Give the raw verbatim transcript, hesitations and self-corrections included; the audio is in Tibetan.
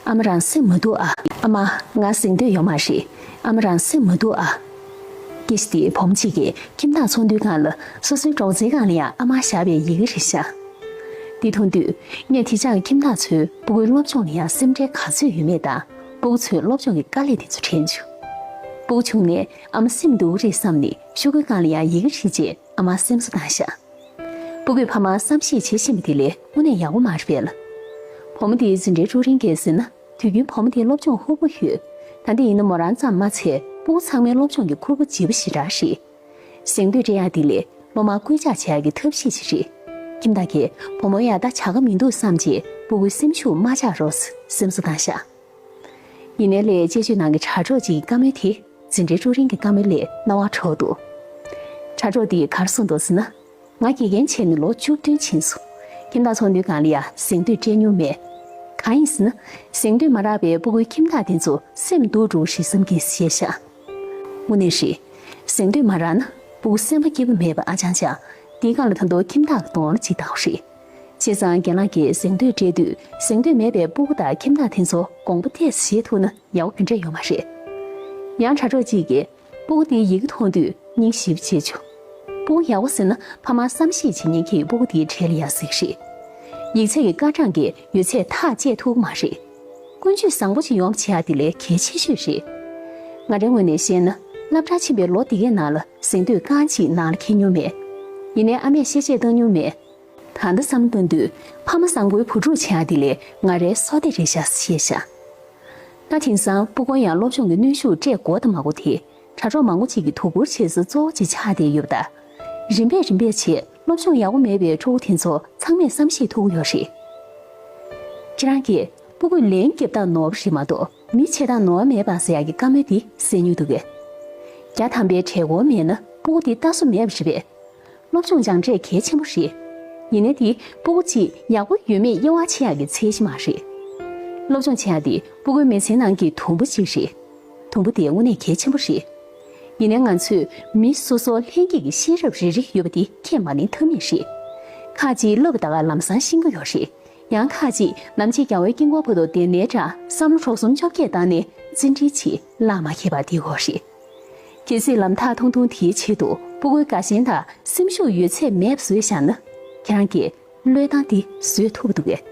ཨ་མ་རང་སེམས་མ་སྡུག་ཨ། ཨ་མ། ང་གཟེངས་འདོད་ཡོད་མ་རེད། ཨ་མ་རང་སེམས་མ་སྡུག་ཨ། སྐད་ཆ་དེ་བུ་མོ་གཅིག་གིས་ཁྱིམ་བདག་ཚོགས་འདུའི་སྒང་ལ་སོ་སོའི་སྒྲོག་ཙེའི་སྒང་ལ་ཡང་ཨ་མ་བཞག་པའི་ཡི་གེ་རེད་ཤག་དེ་མཐོང་དུས་ངས་དེ་ཅག་ཁྱིམ་བདག་ཚོས་སྤུ་གུའི་སློབ་སྦྱོང་ལ་ཡང་སེམས་ཁྲལ་ག་ཚོད་ཡོད་མེད་དང་། སྤུ་གུ་ཚོའི་སློབ་སྦྱོང་གི་དཀའ་ལས་དེ་ཚོ་དྲན་བྱུང་། སྤུ་གུ་ཆུང་ནས་ཨ་མ་སེམས་སྡུག་རེད་བསམ་ནས་ཤོག་གུའི་སྒང་ལ་ཡང་ཡི་གེ་བྲིས་རྗེས་ཨ་མ་སེམས་གསོ་བཏང་ཤག་སྤུ་གུས་ཕ་མར་བསམ་ཤེས་བྱེད་བཞིན་པ་དེ་ལས་དངོས་གནས་ཡག་པོ་མ་རེད་པས་ལ། བུ་མོ་དེའི་འཛིན་གྲྭའི་ཀྲུའུ་རིན་གྱིས་ཟེར་ན། དུས་རྒྱུན་བུ་མོ་དེའི་སློབ་སྦྱོང་ཧུར་པོ་ཡོད། ད་ལྟ་ཡིན་ན་མོ་རང་ཙམ་མ་ཚད་སྤུ་གུ་ཚང་མའི་སློབ་སྦྱོང་གི་ཁུར་པོ་ལྗིད་པོ་ཞེ་དྲག་རེད། གཟེངས་བསྟོད་སྤྲད་ཡག་དེ་ལས་སློབ་མར་སྐུལ་ལྕག་བྱེད་ཡག་གི་ཐབས་ཤེས་ཤིག་རེད། ཁྱིམ་བདག་གིས་བུ་མོ་ཡག་ད་བྱ་དགའ་མི་འདུག་བསམ་རྗེས་སྤུ་གུའི་སེམས་ཤུགས་མ་ཆག་རོགས་སེམས་གསོ་བཏང་ཤག་ཡིན་ནའི་ལས་དཔྱད་བརྗོད་ནང་གི་དྲ་གྲོགས་ཅིག་གི་བཀའ་མོལ་དེ་འཛིན་གྲྭའི་ཀྲུའུ་རིན་གྱི་བཀའ་མོལ་ལས་རྣ་བར་འགྲོ་འདུག་དྲ་གྲོགས་དེས་ག་རེ་གསུངས་འདུག་ཟེར་ན། ང་དགེ་རྒན་བྱས་ནས་ལོ་བཅུ་བདུན་ཕྱིན་སོང་། ཁྱིམ་བདག་ཚོགས་འདུའི་སྒང་ལ་ཡང་གཟེངས་བསྟོད་སྤྲད་མྱོང་མེད། གང་ཡིན་ཟེར་ན། གཟེངས་བསྟོད་མ་རག་པའི་སྤུ་གུའི་ཁྱིམ་བདག་དེ་ཚོ་སེམས་སྡུག་འགྲོ་བཞིན་བསམ་གྱིས་ཤེས་ཤག་དངོས་གནས་རེད། གཟེངས་བསྟོད་མ་རག་ན་སྤུ་གུ་སེམས་པ་སྐྱིད་པོ་མེད་པ་ཨ་ཅང་ཅང་། དེའི་སྒང་ལ་ད་དུང་ཁྱིམ་བདག་གི་གདོང་ལ་ཅིག་བལྟ་དགོས་རེད། བྱས་ཙང་རྒན་ལགས་ཀྱིས་གཟེངས་བསྟོད་སྤྲད་དུས་གཟེངས་བསྟོད་མེད་པའི་སྤུ་གུ་དང་ཁྱིམ་བདག་དེ་ཚོ་དགོངས་པ་ཏོག་ཙམ་བཞེས་ཐུབ་ན་ཡག་པོ་ག་འདྲས་ཡོད་མ་རེད། ཡང་དྲ་གྲོགས་གཅིག་གིས་སྤུ་གུ་དེའི་ཡི་གེ་མཐོང་དུས་སྙིང་ཞེ་པོ་རྗེ་བྱུང་། སྤུ་གུ་ཡག་པོ་ཟེར་ན་ཕ་མར་བསམ་ཤེས་བྱེད་མཁན་གྱི་སྤུ་གུ་དེའི་གྲས་ལ་ཡང་གཟིགས་རེད། ཡིག་ཚད་ཀྱི་སྐར་གྲངས་ཀྱིས་ཡོད་ཚད་ཐག་བཅད་ཐུབ་ཀྱི་མ་རེད། ཀུན་སྤྱོད་བཟང་པོ་ཅིག་ཡོང་བ་བྱེད་ཡག་དེ་ལས་གལ་ཆེ་ཤོས་རེད། ང་འདྲའི་ངོས་ནས་བཤད་ན་སློབ་གྲྭར་ཕྱིན་པའི་ལོ་འདི་གའི་ནང་ལ་གཟེངས་བསྟོད་རྐང་གཅིག་ནང་ལ་འཁྱེར་མྱོང་མེད། ཡིན་ནའི་ཨ་མས་ཤེས་བྱས་བཏང་མྱོང་མེད། ད་ལྟ་བསམ་བློ་བཏང་དུས་ཕ་མ་བཟང་པོའི་བུ་ཕྲུག་བྱེད་ཡག་དེ་ལས་ང་རའི་བསོད་བདེ་རེད་ཤག་ཞེས་བཤད། ད་དེང་སང་སྤུ་གུར་ཡང་སློབ་སྦྱོང་གི་གནོན་ཤུགས་སྤྲད་དགོས་དང་མ་དགོས་དེ་དྲ་གྲོགས་མང་པོ་ཅིག་གི་དོ་ཁུར་བྱེད་ས་གཙོ་བོ་ཅིག་ཆགས་བསྡད་ཡོད་པ་དང་། རིམ་པས་རིམ་པས་བྱས་སློབ་སྦྱོང་ཡག་པོ་མེད་པའི་ཕྲུ་གུ་དེ་ཚོ་ཚང་མས་བསམ་ཤེས་ཐུབ་ཀྱི་ཡོད་རེད། ཁྱེད་རང་གིས་སྤུ་གུས་ལན་རྒྱབ་སྟངས་ནོར་བ་རེད་མ་གཏོགས་མི་བྱེད་སྟངས་ནོར་བ་མེད་པ་ཟེར་ཡག་གི་བཀའ་མོལ་འདི་གསན་མྱོང་འདུག་གས། བརྒྱ་ཐམ་པའི་གྲལ་འགོར་མེད་ན་སྤུ་གུ་དེ་ལྟ་སྲོལ་མེད་པ་རེད་པས། སློབ་སྦྱོང་སྦྱངས་འབྲས་གལ་ཆེན་པོ་རེད། ཡིན་ནའི་དེ་སྤུ་གུ་གཅིག་ཡག་པོ་ཡོད་མེད་དབྱེ་བ་ཕྱེ་ཡག་གི་ཚད་གཞི་མ་རེད། སློབ་སྦྱོང་བྱེད་ཡག་དེ་སྤུ་གུའི་མི་ཚེའི་ནང་གི་དུམ་བུ་གཅིག་རེད། དུམ་བུ་དེ་དངོས་གནས་གལ་ཆེན་པོ་རེད། ཡིན་ནའི་ང་ཚོས་མི་སོ་སོར་ལྷན་སྐྱེས་ཀྱི་ཤེས་རབ་རེ་རེ་ཡོད་པ་དེ་ཁས་མ་ལེན་ཐབས་མེད་རེད། ཁ་ཅིག་བསླབ་པ་ད་ག་ལམ་སང་ཤེས་ཀྱི་ཡོད་རེད། ཡང་ཁ་ཅིག་ནམ་ཕྱེད་རྒྱལ་བའི་དཀྱིལ་འཁོར་བར་དུ་བསྡད་ནའི་འདྲ་བསམ་བློ་གྲོགས་སུམ་བཅོ་བརྒྱད་བཏང་ནས་རྩེ་འགྲིལ་གྱིས་ལག་མ་ཁྱེར་བར་བསྡད་ཀྱི་ཡོད་རེད། གལ་སྲིད་ལམ་ཐག་ཐུང་ཐུང་དེའི་ཆེད་དུ་སྤུ་གུའི་དགའ་ཞེན་དང་སེམས་ཤུགས་ཡོད་ཚད་མེད་པ་བཟོས་བཞག་ན། ཁྱེད་རང་གིས་བློས་བཏང་འདི་བཟོད་ཐུབ་ཀྱི་འདུག་གས།